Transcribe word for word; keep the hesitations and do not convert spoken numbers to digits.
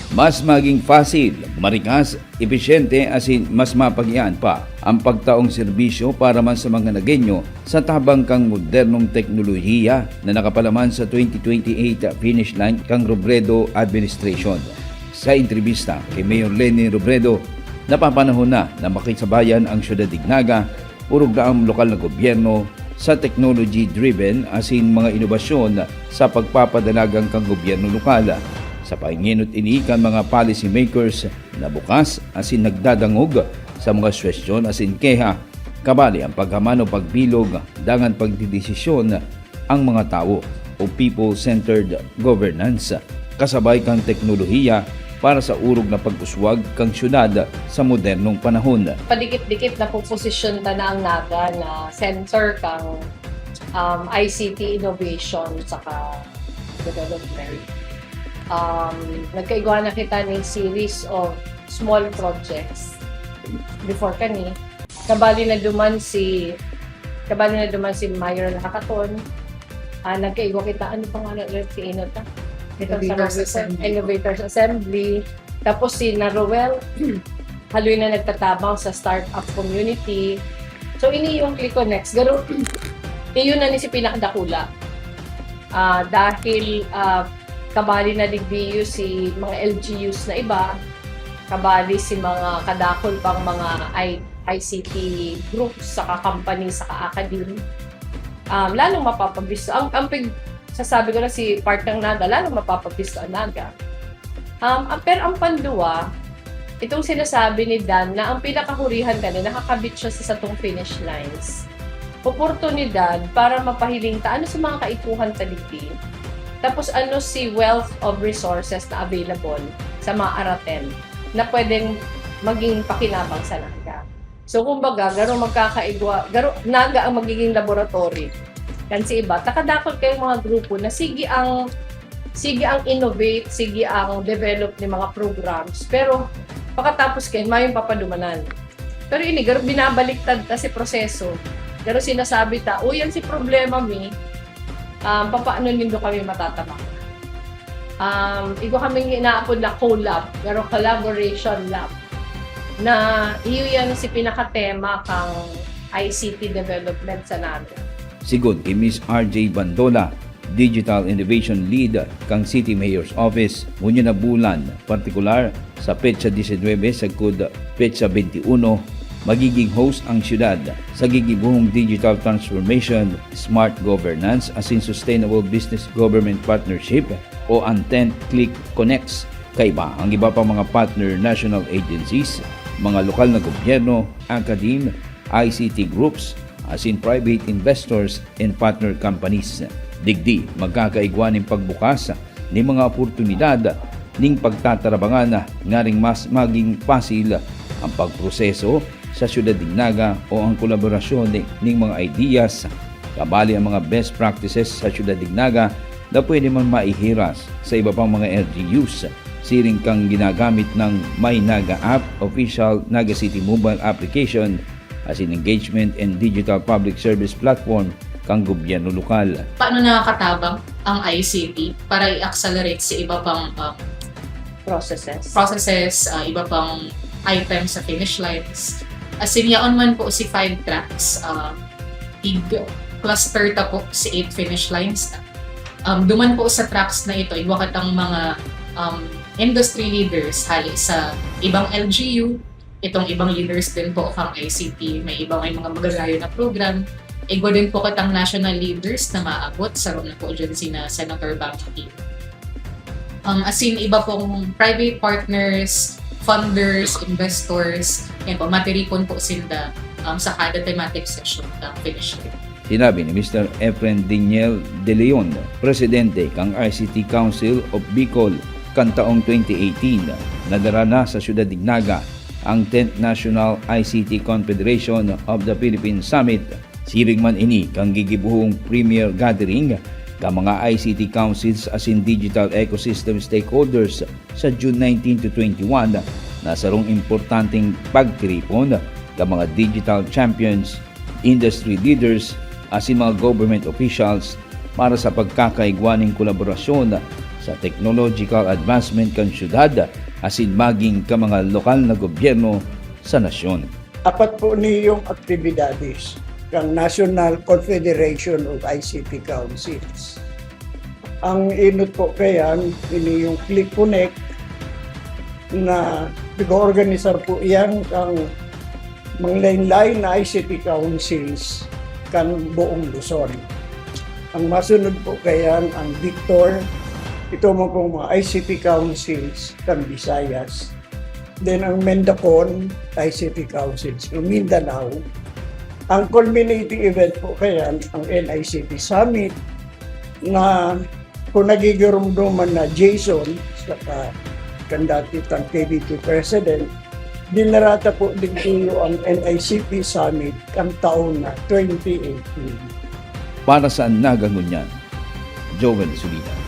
Mas maging fasil, marikas, episyente asin mas mapagian pa ang pagtaong serbisyo para man sa mga Nagueño sa tabang kan modernong teknolohiya na nakapalaman sa twenty twenty-eight finish line kan Robredo Administration. Sa entrebista kay Mayor Leni Robredo, napapanahon na na makisabayan ang syudad digin Naga, programa lokal na gobyerno sa technology-driven asin mga inobasyon sa pagpapadalagan kan gobyerno lokal. Sa pangenot ini kan mga policy makers na bukas asin nagdadangog sa mga suwestyon asin keha, kabali ang paghaman o pagbilog dangan pagdedesisyon ang mga tawo o people-centered governance, kasabay kan teknolohiya para sa orog na pag-uswag kan syudad sa modernong panahon. Padikit-dikit na po posisyon ta na ang Naga na center kang um, I C T innovation saka development. Um, nagkaigwa na kita ning series of small projects before kani. Kabali na duman si kabali na duman si Mayor Lacaton. Ah, nagkaigwa kita, ano pa nga na ulit si Ino ta? Itong sa Innovators Robertson, Assembly. Innovators Assembly. Tapos si Naruel, haloy na nagtatabang sa startup community. So, ini yung ClickConnects. Garo, iyon na ni si pinakadakula. Ah, dahil ah, kabali na digdiyo si mga L G Us na iba, kabali si mga kadakol pang mga I- I C T groups, saka company, saka academe, um, lalong mapapabisto. Ang, ang pig, sasabi ko na si part ng Naga, lalong mapapabisto ang Naga. Um, ang, pero ang pandua, itong sinasabi ni Dan na ang pinakahurihan ka na nakakabit siya sa satong finish lines. Oportunidad para mapahiling ta ano si mga kaipuhan ta digdi. Tapos ano si wealth of resources na available sa mga araten na pwedeng maging pakinabang sa Naga. So kumbaga, garo magkakaigwa, garo Naga ang magiging laboratory. Kan si iba, takadakol kayong mga grupo na sige ang sige ang innovate, sige ang develop ni mga programs, pero pakatapos kayo, mayong papadumanan. Pero ini, garo binabaliktad ta si proseso. Garo sinasabi ta, "Uy, yan si problema mi. Um, papaano nindo kami matatabang?" Um, igwa kami inaapod na collab, pero collaboration lab, na iyo yan si pinakatema kang I C T development sa Naga. Sigon kay Miss R J Bandola, Digital Innovation Lead kan City Mayor's Office, ngunyan na bulan, partikular sa petsa disinwebe sagkod petsa benti uno, magiging host ang siyudad sa gigibohong Digital Transformation, Smart Governance asin Sustainable Business Government Partnership o ang tenth Click Connects. Kaiba ang iba pang mga partner national agencies, mga lokal na gobyerno, academe, I C T groups, asin private investors and partner companies. Digdi, magkakaigwa nin pagbukas nin mga oportunidad nin pagtatarabangan ngaring mas maging pasil ang pagproseso sa siyudad nin Naga o ang kolaborasyon ni- ning mga ideas, kabali ang mga best practices sa siyudad nin Naga na pwede man maihiras sa iba pang mga L G Us, siring kang ginagamit ng My Naga App, Official Naga City Mobile Application, asin Engagement and Digital Public Service Platform kan gobyerno lokal. Paano nakakatabang ang I C T para i-accelerate sa iba pang um, Processes. processes, uh, iba pang items sa finish lines? As in, yaon man po si five tracks, uh, ig-cluster ta po si eight finish lines. Um, duman po sa tracks na ito, igwa katang mga um, industry leaders hali sa ibang L G U, itong ibang leaders din po kang I C T, may iba may mga magagayon na program. Igwa din po katang national leaders na maabot, saro na po dyan sina Senator Bang Aquino. Um, as in, iba pong private partners, funders, investors, yan po, matiripon po sinda um, sa kada thematic session ng finish line. Sinabi ni Mister Efren Daniel De Leon, presidente kan I C T Council of Bicol, kan taong twenty eighteen, nadara na sa siyudad nin Naga ang tenth National I C T Confederation of the Philippines Summit. Siring man ini kan gigibohong premier gathering kan mga I C T councils asin digital ecosystem stakeholders sa June nineteen to twenty-one, na sarong importanteng pagtiripon kan mga digital champions, industry leaders, asin mga government officials para sa pagkakaigwa nin kolaborasyon sa sa technological advancement kan syudad asin maging kan mga lokal na gobyerno sa nasyon. Apat po niyong aktibidades kan National Confederation of I C T Councils. Ang enot po kaiyan, ini yung Click Connect, na nag-oorganisar po iyan kan mga lain-lain na I C T councils kan buong Luzon. Ang masunod po kaiyan ang Victor, ito man pong mga I C T councils kan Visayas. Then ang Mendacon, I C T councils ng Mindanao. Ang culminating event po kaiyan ang N I C T Summit, na kung nagigirumduman na Jason, saka kan dati tang K B T President, dinara ta po digdi ang N I C T Summit kan taon na twenty eighteen. Para sa Naga Ngunyan, Joel Solinas.